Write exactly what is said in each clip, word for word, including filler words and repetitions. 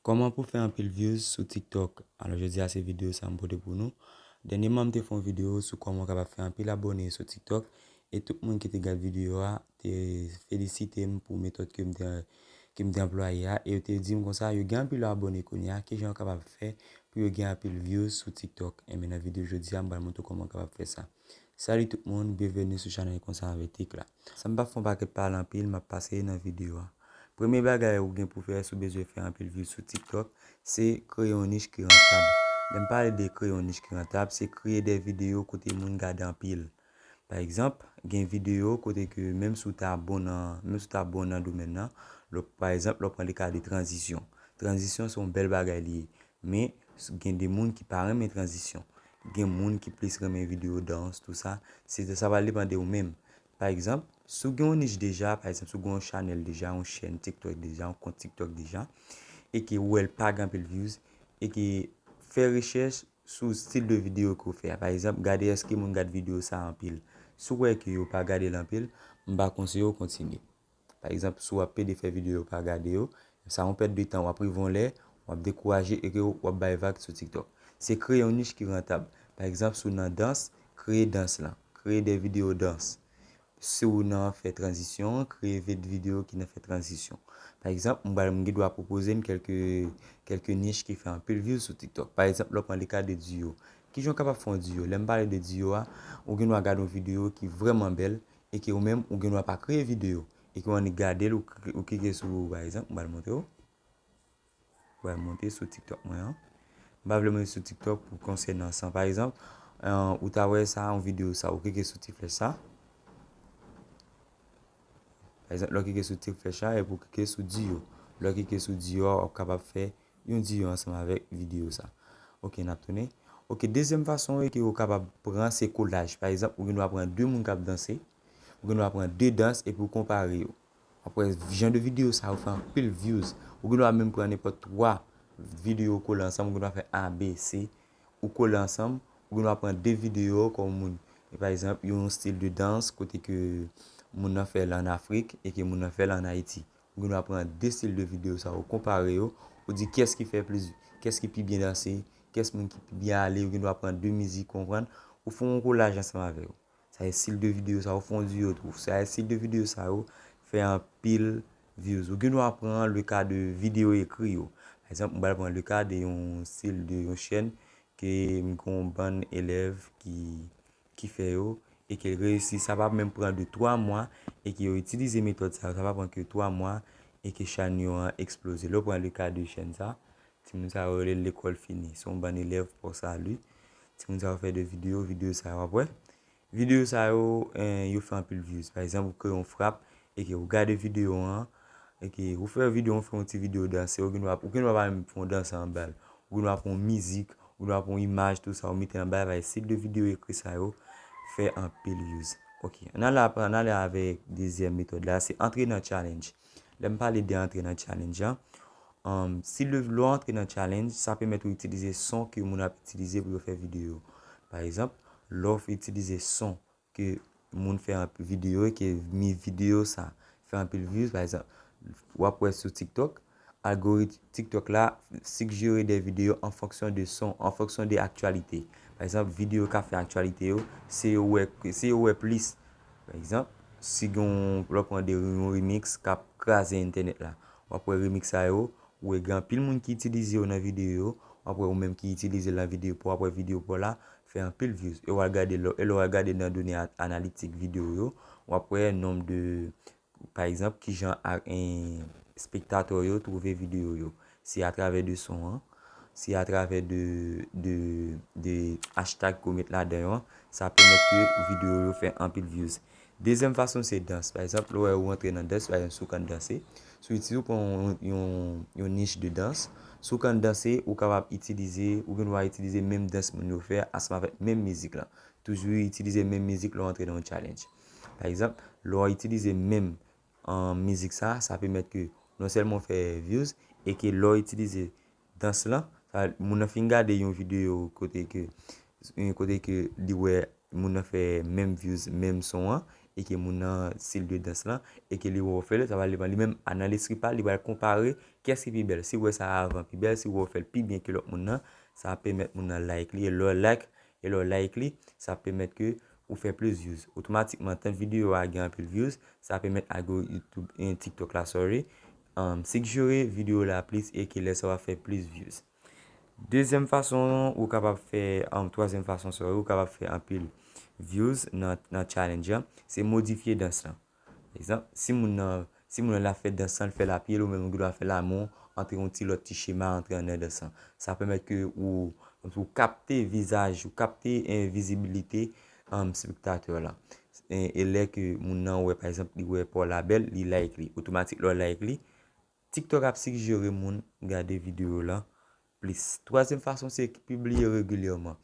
Kòman pou fè anpil views sou TikTok? Alò, jodi a se videyo sa m pote pou nou. Dènyèman, m te fè yon videyo sou kòman w kapab fè anpil abòne sou TikTok. E tout moun ki te gad videyo a te felisite m pou metòd ke m te, ke m te anplwaye a. E yo te di m konsa, yo gen anpil abòne kounye a, kijan yo kapab fè pou yo gen anpil views sou TikTok? Enben, nan videyo jodi a, m pral montre w kòman w kapab fè sa. Salut tout moun, byenveni sou chanèl Konsa avè Tik la. San m pa fè yon pakèt pale anpil, m ap pase nan videyo a. Premye bagay ou gen pou fè si w bezwen fè anpil views sou TikTok, se kreye yon nich ki rantab. Lè m pale de kreye yon nich ki rantab, se kreye de videyo kote moun gade anpil. Pa egzanp, gen videyo kote ke menm si w ta bon nan, menm si w ta bon nan domèn nan, lè w, pa egzanp, lè w pran le ka de tranzisyon. Tranzisyon se yon bèl bagay li ye. Men, s-, gen de moun ki pa renmen tranzisyon. Gen moun ki plis renmen videyo dans, tou sa. Se, sa va depann de ou menm. Pa egzanp, si w gen yon nich deja, pa egzanp, si w gen yon chanèl deja, yon chèn TikTok deja, yon kont TikTok deja, e ke ou wè l pa gen anpil views, e ke fè rechèch sou stil de videyo ke w fè a. Pa egzanp, gade èske moun gad videyo sa a anpil. Si w wè ke yo pa gade l anpil, m pa konseye w kontinye. Pa egzanp, si w ap pede fè videyo yo pa gade yo, sa yon pèt de tan, w ap rive yon lè, w ap dekouraje e ke w ap bay vag sou TikTok. Se kreye yon nich ki rantab. Pa egzanp, si w nan dans, kreye dans lan. Kreye de videyo dans. Si w nan fè tranzisyon, kreye vid-, videyo ki nan fè tranzisyon. Pa egzanp, m pral, m gen dwa pwopoze n kèlke, kèlke nich ki fè anpil views sou TikTok. Pa egzanp, lè w pran le ka de diyo. Kijan w kapab fè yon diyo? Lè m pale de diyo a, ou gen dwa gade yon videyo ki vrèman bèl, e ke ou menm, ou gen dwa pa kreye videyo, e ke w annik gade l, ou kli-, ou klike sou, pa egzanp, m pral montre w. M pral monte sou TikTok mwen an. M pa vle monte sou TikTok pou konsènan san. Pa egzanp, eh, ou ta wè sa, yon videyo sa, ou klike sou ti flèch sa. Pa egzanp, lè w klike sou ti flèch sa, epi ou klike sou diyo. Lè w klike sou diyo a, w ap kapab fè yon diyo ansanm avèk videyo sa. Ok, n ap tounen. Ok, dezyèm fason e ke ou kapab pran, se kolaj. Pa egzanp, ou gen dwa pran de moun k ap danse, ou gen dwa pran de dans epi ou konpare yo. W ap wè jan de videyo sa yo fè anpil views. Ou gen dwa menm pran nenpòt twa videyo kole ansanm, ou gen dwa fè A, B, C, ou kole ansanm, ou gen dwa pran de videyo kòm moun. E pa egzanp, yon stil de dans kote ke moun nan fè l ann Afrik e ke moun nan fè l ann Ayiti. Ou gen dwa pran de stil de videyo sa yo, konpare yo, ou di kiyès ki fè plis, kiyès ki pi byen danse, kiyès moun ki pi byen ale, ou gen dwa pran de mizik, konprann, ou fè yon kolaj ansanm avè yo. Sa e stil de videyo sa yo, fè yon diyo tou. Sa e stil de videyo sa yo, fè anpil views. Ou gen dwa pran le ka de videyo ekri yo. Pa egzanp, m pral pran le ka de yon stil de yon chèn ke m gen yon bann elèv ki, ki fè yo, e ke l reyisi, sa pa menm pran de twa mwa, e ke yo itilize metòd sa yo, sa pa pran ke twa mwa, e ke chèn yo an eksploze. Lè w pran le ka de chèn sa, timoun sa yo rele l Lekòl Fini. Se yon bann elèv Pò Sali. Timoun sa yo fè de videyo, videyo sa yo, w ap wè. Videyo sa yo, eh, yo fè anpil views. Pa egzanp, ou kreye yon frap, e ke ou gade videyo an, e ke ou fè videyo, ou fè yon ti videyo danse, ou gen dwa, ou gen dwa pa menm fè yon dans anba l. Ou gen dwa pran yon mizik, ou gen dwa pran yon imaj, tou sa, ou mete anba l, stil de videyo ekri sa yo fè anpil views. Ok, ann ale, ann ale avèk dezyèm metòd la, se antre nan challenge. Lè m pale de antre nan challenge an, um, si lè, lè w antre nan challenge, sa pèmèt ou itilize son ke moun ap itilize pou yo fè videyo. Pa egzanp, lè w itilize son ke moun fè an videyo e ke mi videyo sa fè anpil views, pa egzanp, w ap wè sou TikTok, algoritm TikTok la sigjere de videyo an fonksyon de son, an fonksyon de aktyalite. Pa egzanp, videyo k ap fè aktyalite yo, se yo wè, se yo wè plis. Pa egzanp, si gen yon, lè w pran de yon remix k ap kraze entènèt la, w ap wè remix sa yo, ou wè gen anpil moun ki itilize yo nan videyo yo, w ap wè ou menm ki itilize l nan videyo pa w, w ap wè videyo pa w la fè anpil views. E w al gade lò, e lè w al gade nan done a-, analitik videyo yo, w ap wè nonb de, pa egzanp, kijan a-, en, espektatè yo twouve videyo yo. Se atravè de son an, se atravè de, de, de hashtag ke w met ladan yo an, sa pèmèt ke videyo yo fè anpil views. Dezyèm fason se dans. Pa egzanp, lè w wè ou antre nan dans, pa egzanp, si w konn danse, si w itilize, ou pran yon, yon, yon nich de dans, si w konn danse, ou kapab itilize, ou gen dwa itilize menm dans moun yo fè ansanm avèk menm mizik lan. Toujou itilize menm mizik lè w antre nan yon challenge. Pa egzanp, lè w itilize menm, an, mizik sa, sa pèmèt ke non sèlman w fè views, e ke lè w itilize dans lan, sa, moun nan fin gade yon videyo kote ke, kote ke li wè moun nan fè menm views, menm son an, e ke moun nan stil de dans lan, e ke li wè w fè l, sa va depann li menm, a, nan lespri pa l, li pral konpare kiyès ki pi bèl. Si w wè sa avan pi bèl, si w wè w fè l pi byen ke lòt moun nan, sa ap pèmèt moun nan like li, e lè w like, e lè w like li, sa ap pèmèt ke ou fè plis views. Otomatikman, tan videyo a gen anpil views, sa ap pèmèt algoritm YouTube, eh, TikTok la, sorry, um, sigjere videyo la plis e ke lè sa w ap fè plis views. Dezyèm fason ou kapab fè, um, twazyèm fason, sorry, ou kapab fè anpil views nan, nan challenge an, se modifye dans lan. Pa egzanp, si moun nan, si moun nan la fè dans lan, l fè l a pye l, ou menm ou gen dwa fè l a men w, antre yon ti lòt ti chema, antre anndan dans lan. Sa pèmèt ke ou, ou kapte vizaj, ou kapte, eh, vizibilite, um, spektatè la. E, e lè ke moun nan wè, pa egzanp, li wè pa w la bèl, li like li. Otomatik, lè w like li, TikTok ap sigjere moun gade videyo la plis. Twazyèm fason, se pibliye regilyèman.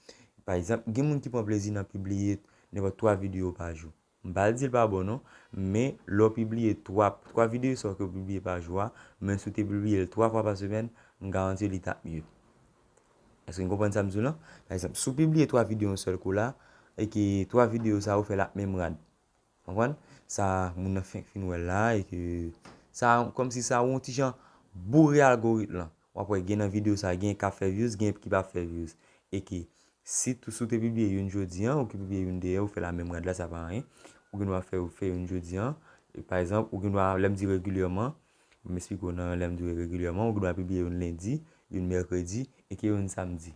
Pa egzanp, gen moun ki pran plezi nan pibliye nenpòt twa videyo pa jou. M pa di l pa bon non, men lè w pibliye twa, twa videyo sa w ke w pibliye pa jou a, men si w te pibliye l twa fwa pa semèn, m garanti w li t ap mye. Èske n konprann sa m di w lan? Pa egzanp, si w pibliye twa videyo yon sèl kou la, e ke twa videyo sa yo fè l ap menm rad. Konprann? Sa, moun nan fenk fin wè l la, e ke sa, kòmsi sa yon ti jan boure algoritm lan. W ap wè gen nan videyo sa, gen k ap fè views, gen ki p ap fè views. E ke si tou, si w te pibliye youn jodi an, ou ki pibliye youn deyè, ou fè la menm rad la, sa pa anyen. Ou gen dwa fè, ou fè youn jodi an. E pa egzanp, ou gen dwa, lè m di regilyèman, m esplike w nan lè m di regilyèman, ou gen dwa pibliye youn lendi, youn mèkredi, e ke youn samdi.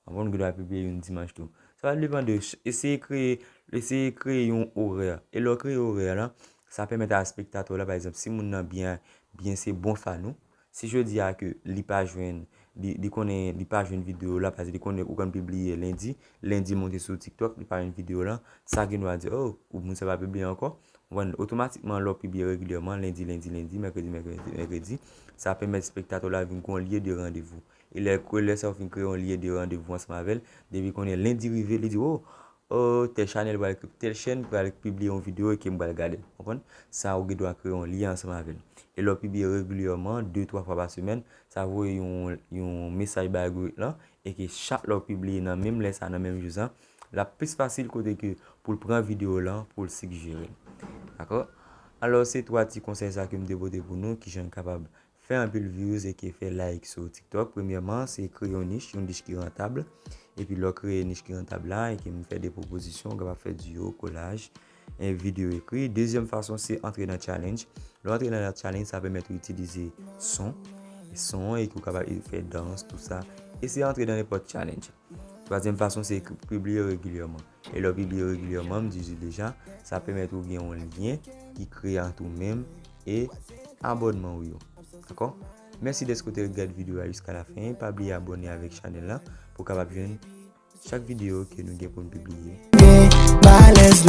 Konprann, ou gen dwa pibliye youn dimanch tou. Sa va depann de ch-, eseye kreye, eseye kreye yon orè. E lè w kreye orè la, sa pèmèt a spektatè w la, pa egzanp, si moun nan byen, byen se bon fan ou, si jodi a ke li pa jwenn, li, li konnen li pa jwenn videyo la, paske li konnen ou konn pibliye lendi, lendi monte sou TikTok, li pa jwenn videyo la, sa gen dwa di, oh, ou moun sa pa pibliye ankò. Konprann, otomatikman, lè w pibliye regilyèman, lendi, lendi, lendi, mèkredi, mèkredi, mèkredi, sa pèmèt spektatè w la vin gen yon lye de randevou. E lè, lè sa w fin kreye yon lye de randevou ansanm avè l, depi konnen lendi rive, li di, oh, oh, tèl chanèl pral, tèl chèn pral pibliye yon videyo e ke m pral gade l. Konprann? Sa ou gen dwa kreye yon lyen ansanm avè l. E lè w pibliye regilyèman, de, twa fwa pa semèn, sa voye yon, yon mesaj bay algoritm lan, e ke chak lè w pibliye nan menm lè sa, nan menm jou sa, l ap plis fasil kote ke pou l pran videyo lan, pou l sigjere l. Dakò? Alò, se twa ti konsèy sa ke m te pote pou nou, kijan n kapab fè anpil views e ke fè like sou TikTok. Premyèman, se kreye yon nich, yon nich ki rantab. Epi lè w kreye nich ki rantab la, e ke m fè de pwopozisyon, w kapab fè diyo, kolaj, e videyo ekri. Dezyèm fason, se antre nan challenge. Lè w antre nan challenge, sa pèmèt ou itilize son, e son, e ke w kapab fè dans, tout sa. Eseye antre nan nenpòt challenge. Twazyèm fason, se ekri, pibliye regilyèman. E lè w pibliye regilyèman, m di w deja, sa pèmèt ou gen yon lyen ki kreye ant ou menm e abònman w yo. Dakò? Mèsi dèske w te gade videyo a jiska la fen. Pa bliye abòne avèk chanèl la pou w kapab jwenn chak videyo ke nou gen pou n pibliye. Balèz,